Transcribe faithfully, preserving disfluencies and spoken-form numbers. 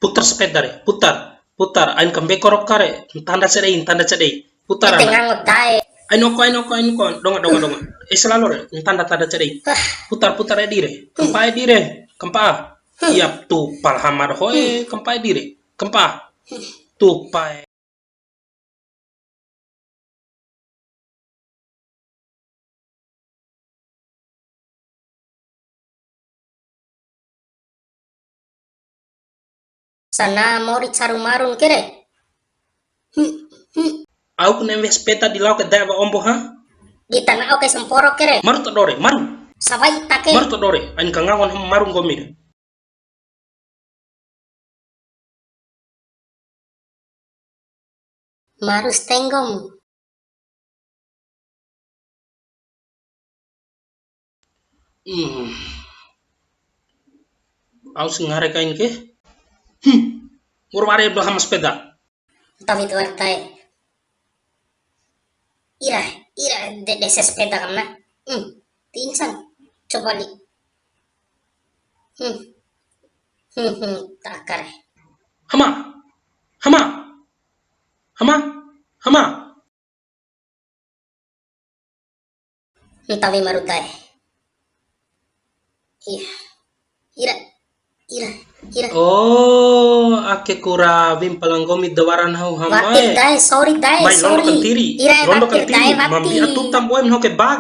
Putar sepeda re, putar, putar. Ain kambeko roka re, ntanda cedei, ntanda cedei. Putar. Ede ana. Ngango dae. Ain oko, ain oko, ain oko. Donga, donga, donga. Eh, selalu re, ntanda, tanda cedei. Hah. Putar, putar edi re. Kempa edi re, kempa. Hah. Iya, tu pal hamar hoe, kempa edi re. Kempa. Tupa e. Sana mori caru marun kere. Hmm, hmm. Au ku ne'e wea sepeda di lao ke dae wa ombo ha? Di tana'o ke semporo kere. Maru to dore, maru. Sawai take. Maru to dore, ain kangawan hem maru nggomi re. Maru stenggom. Hmm. Au si ngare kain ke? Hmm. Murware belakang sepeda. Tawi tu wartai. Ira, ira, de-, dese sepeda kamna. Hmm, pingsan. Coba li. Hmm. Hmm, hmm, takar. Hama. Hama. Hama. Hama. Ntawi maru dae. Iya. Ira. Ira. Ira. Oh, ake ku rawi mpala nggomi da wara nahu hamae. Wati dae, sorry dae, sorry. Mai londo kantiri. Ira, londo kantiri. Dae, wati. Mambi atu tamboem noke bage.